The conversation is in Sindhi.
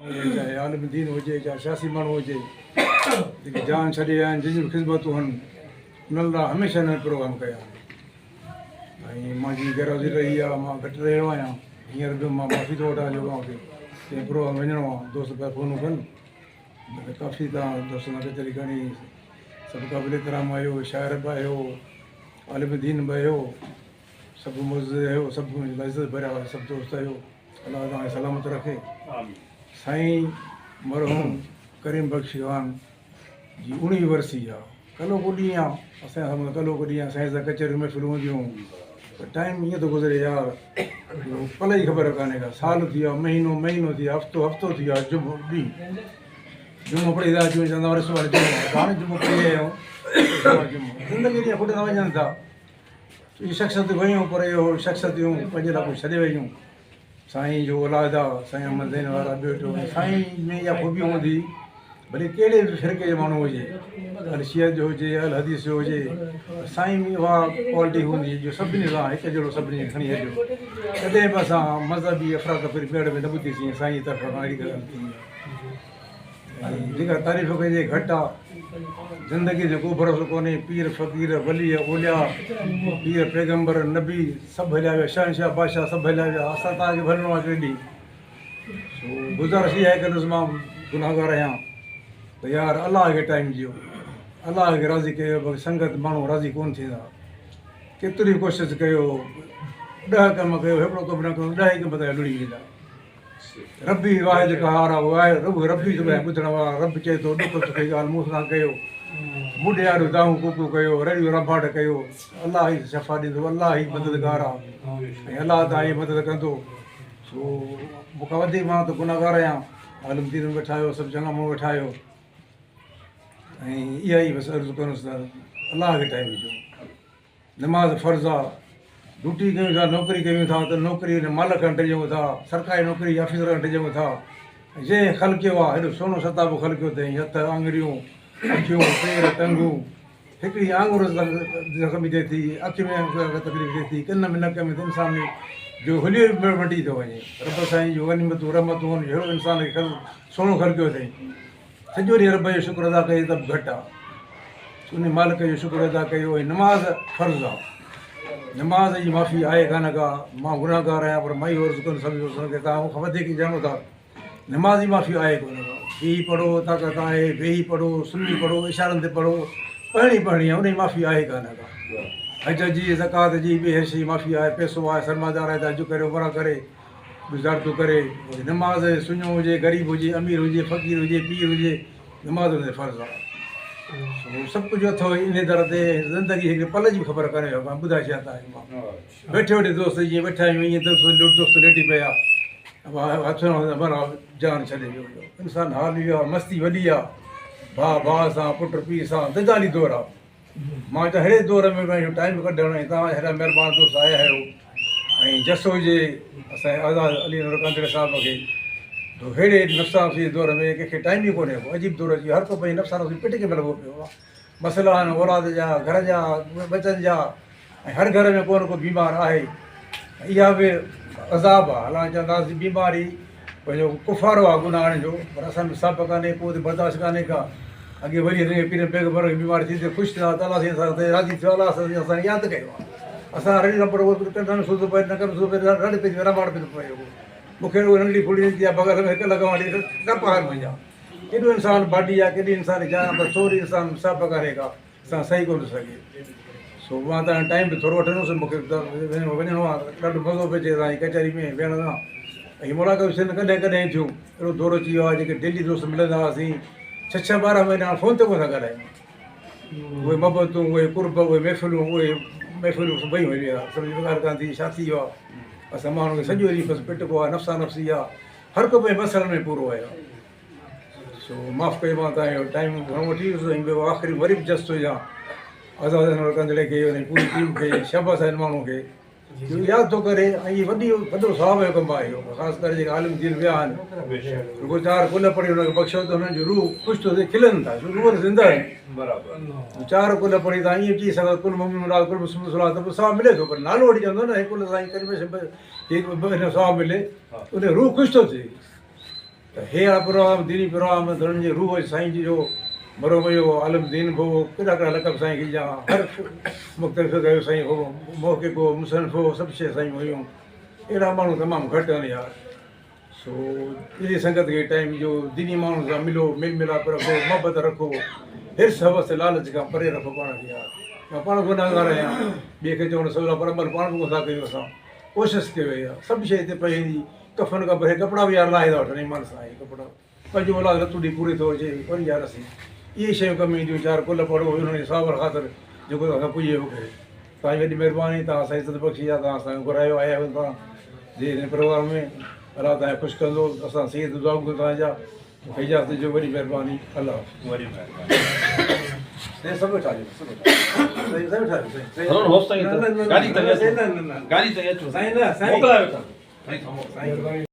هجي چاهي عالم دين هجي چاهي سياسي ماڻهو هجي جيڪي جان ڇڏي ويا آهن جن جون به خدمتون آهن انهن لاء هميشه هنن پروگرام ڪيا آهن ۽ منهنجي غير حاضري رهي آهي مان گهٽ رهيو آهيان هينئر به مان معافي ٿو وٺان جو اوهان کي ڪنهن پروگرام وڃڻو آهي دوست پيا فونون ڪن ته ڪافي توهان دوستن سان ڪچهري ڪرڻي سڀ قابل احترام آهيو شاعر به آهيو عالم دين به آهيو سڀ معزز آهيو سڀ عزت ڀريا سڀ دوست آهيو الله توهان کي سلامت رکي. سائين مرحوم ڪريم بخش خان جي اڻويهين ورسي آ ڪلهوڪو ڏينهن آ اسان جا سامهون ڪلهوڪو ڏينهن آ سائين سان ڪچهريون محفلون هونديون هيون پر ٽائيم ائين ٿو گذري يار جو پل جي خبر ڪانهي ڪا سال ٿي ويو مهينو مهينو ٿي ويو هفتو هفتو ٿي ويو جمعو ڏينهن جمعو پڙهي ٿا اچون چوندا وري سڀاڻي جمعو هاڻي جمعو پڙهي آيا آهيون جمعو زندگي ڏينهن کٽندا وڃن ٿا اهي شخصيتون ويون پر اهو شخصيتون پنهنجي لاء ڪجهه ڇڏي ويون. سائين جو اولاد آ، سائين احمد زين وارا ٻيو ٽيو سائين ۾ اها خوبي هوندي ڀلي ڪهڙي به فرقي جو ماڻهو هجي اهل شيعت جو هجي اهل حديث جو هجي سائين ۾ اها ڪوالٽي هوندي جو سڀني سان هڪ جهڙو سڀني کي کڻي هليو ڪڏهن به اسان مذهبي افراتفري ميڙ ۾ نه ٻڌيسين سائين جي طرف کان اهڙي ڳالهه ٿي آهي. ۽ جيڪا تعريف ڪجي گهٽ آ. زندگيء جو ڪو ڀروسو ڪونهي. پير، فقير، ولي، اولياء، پير، پيغمبر، نبي سڀ هليا ويا. شهنشاهه، بادشاهه سڀ هليا ويا. اسان توهان کي به هلڻو آ هڪڙي ڏينهن. سو گذارش اها ئي ڪندس مان گنهگار آهيان ته يار الله کي ٽائيم ڏيو. الله کي راضي ڪيو باقي سنگت ماڻهو راضي ڪونه ٿيندا. ڪيتري به ڪوشش ڪيو ڏهه ڪم ڪيو هڪڙو ڪم نه ڪيو ڏهه ئي ڪم توهان جا لڙهي ويندا. رب ئي واحد قهار آ، اهو آهي رڳو رب ئي ٿو ٻڌڻ وارو. رب چئي ٿو، ڏک سک جي ڳالهه مون سان ڪيو، مون ڏي آڏو دانهون ڪوڪون ڪيو، رڙيون رنڀاٽ ڪيو، الله ئي شفا ڏيندو، الله ئي مددگار آ ۽ الله توهان جي مدد ڪندو. سو مون کان وڌيڪ مان ته گنهگار آهيان. عالم دين به ويٺا آهيو، سڀ چڱا ماڻهو ويٺا آهيو ۽ اها ئي بس عرض ڪندس ته الله کي ٽائيم ڏجو. نماز فرض آ، ڊيوٽي ڪيون ٿا، نوڪري ڪيون ٿا ته نوڪري ان مالڪ کان ڊڄون ٿا، سرڪاري نوڪري جي آفيسر کان ڊڄون ٿا ۽ جنهن خلقيو آ، هيڏو سهڻو ستابو خلقيو اٿئي، هٿ، آڱريون، اکيون، پير، ٽنگون، هڪڙي آڱر زخمي ٿئي ٿي، اک ۾ تڪليف ٿئي ٿي، ڪن ۾ نڪ ۾ ته انسان جو حليو به مٽي ٿو وڃي. رب سائين جون غنيمتون، رحمتون آهن، ههڙو انسان کي سهڻو خلقيو اٿئي. سڄو ڏينهن رب جو شڪر ادا ڪجي ته به گهٽ آ. انهي مالڪ جو شڪر ادا ڪيو ۽ نماز فرض آ. نماز جي معافي آهي ڪانه ڪا. مان گنهگار آهيان پر مان اهو عرض ڪندس سڀني دوستن کي توهان مون کان وڌيڪ ڄاڻو ٿا. نماز جي معافي آهي ڪونه ڪا. بيهي پڙهو طاقت آهي، ويهي پڙهو، سمهي پڙهو، اشارن تي پڙهو، پڙهڻي پڙهڻي آهي انهي جي معافي آهي ڪانه ڪا. حج جي، زڪوات جي، ٻي هر شيء جي معافي آهي. پئسو آهي، سرمائيدار آهي ته حج ڪري عمره ڪري. گذار ٿو ڪري نماز سڃو هجي غريب هجي امير هجي فقير هجي پير هجي نماز ان تي فرض آ سو سڀ ڪجهه اٿو انهي در تي زندگي هڪڙي پل جي به خبر ڪانهي مان ٻڌائي ڇڏيان تان کي مان ويٺي ويٺي دوست جيئن ويٺا آهيون ائين دوست دوست ليٽي پيا هٿ معنيٰ جان ڇڏي ويو انسان حال اهو آ مستي وڏي آ ڀاء ڀاء سان پٽ پيء سان دجالي دور آ مان چيو ههڙي دور ۾ پنهنجو ٽائيم ڪڍڻ ۽ توهان هيڏا مهربان دوست آيا آهيو ۽ جس هجي اسان جي آزاد علي نور ڪانڌڙي صاحب کي جو ههڙي نفسا نفسي جي دور ۾ ڪنهن کي ٽائيم ئي ڪونهي ڪو عجيب دور اچي ويو هر ڪو پنهنجي نفسا نفسي پٽ کي ۾ لڳو پيو آهي مسئلا آهن اولاد جا گهر جا ٻچن جا ۽ هر گهر ۾ ڪو نه ڪو بيمار آهي ۽ اها به عذاب آهي حالانڪه چونداسين بيماري پنهنجو ڪفارو آهي گناهن جو پر اسان ۾ صبر ڪانهي قوت برداشت ڪانهي ڪا اڳي وري هن کي پيرن پيغمبرن کي بيماري ٿي ته خوش ٿيندا ته الله سائين اسان تي راضي ٿيو الله سائين اسان کي ياد ڪيو آهي اسان رڙي رنپڙ ڪنڌ ۾ سوزو پئي نڪ ۾ سوزو پئي رڙ پئي ٿي رنڀاڙ پئي ٿو پئي مون کي رڳو ننڍڙي ڦڙي نڪتي آهي بغل ۾ هڪ لڳ واري ٽپ آهن منهنجا ڪيڏو انسان باڊي آهي ڪيڏي انسان جان آهي پر ٿوري انسان صبر ڪانهي ڪا سان صحيح ڪونه ٿو سگهي سو مان تان ٽائيم به ٿورو وٺندس مون کي وڃڻو آهي ڏاڍو مزو پيو اچي توهان جي ڪچهري ۾ ويهڻ سان ۽ ملاقاتون ٿين ڪڏهن ڪڏهن ٿيون اهڙو دور اچي ويو آهي جيڪي ڊيلي دوست ملندا هئاسين ڇهه ڇهه 12 مهينا فون تي ڪونه ٿا ڳالهايون اهي محبتون اهي قرب اهي محفلون اهي محفلون سڀئي هلي ويا سمجهه ۾ ڳالهه ڪانه ٿي ڇا ٿي ويو آهي اسان ماڻهن کي سڄو ڏينهن بس پٽڪو آهي نفسا نفسي آهي هر ڪو پنهنجي مسئلن ۾ پورو آهي سو معاف ڪجو مان تان جو ٽائيم گهڻو وٺي ويس ۽ ٻيو آخري وري به جس ٿو ڏيان آزاد انور ڪنڌڙي کي ان جي پوري ٽيم کي شاباس آهن ماڻهو کي جو ياد ٿو ڪري ۽ هي وڏي وڏو ثواب جو ڪم آهي اهو خاص ڪري جيڪي عالم دين ويا آهن رڳو چار قل پڙهي انهن کي بخشيو ته انهن جو روح خوش ٿو ٿئي کلن ٿا ڇو روح زنده آهن برابر چار قل پڙهي تان ائين چئي سگهو قل مؤمن لا قل مسلم صلاح ته به ثواب ملي ٿو پر نالو وٺي چوندو نه هي قل سائين ڪريم هي ثواب ملي ان روح خوش ٿو ٿئي. ته هي اهڙا پروگرام ديني پروگرام ڌڻين جي روح سائين جي جو مرحوم جو عالم دين به هو ڪهڙا ڪهڙا لقب سائين کي ڏنا هر مختلف ڪيو سائين هو محقق هو مصنف هو سڀ شيء سائين هيون اهڙا ماڻهو تمام گهٽ آهن يار سو اهڙي سنگت کي ٽائيم ڏيو ديني ماڻهن سان ملو مل ملاپ رکو محبت رکو حرص هوس لالچ کان پري رکو پاڻ کي يار مان پاڻ گناهگار آهيان ٻئي کي چوڻ سولو پر عمل پاڻ به ڪونه ٿا ڪيون اسان ڪوشش ڪيو يار سڀ شيء هتي پئي هوندي ڪفن کان پري ڪپڙا به يار لاهي ٿا وٺن ايمان سان اهي ڪپڙا پنهنجو اولاد رتو ڏينهن پوري ٿو اچي وري يار اسين اهي شيون ڪم اينديون چار قل پڙهو انهن جي ثواب خاطر جيڪو توهان کان پڄي اهو ڪريو توهان جي وڏي مهرباني توهان اسان عزت بخشي آهي توهان اسان کي گهرايو آيا آهيون توهان جي هن پروگرام ۾ الله توهان کي خوش ڪندو اسان سيد دعا توهان جا اجازت ڏجو وڏي مهرباني الله حافظ. وڏي مهرباني. سائين سڀ ويٺا آهيو سڀ ويٺا سائين سڀ ويٺا آهيو سائين هلو هوس تائين گاڏي تائين اچو نه نه گاڏي تائين اچو سائين نه سائين موڪلايو ٿا سائين.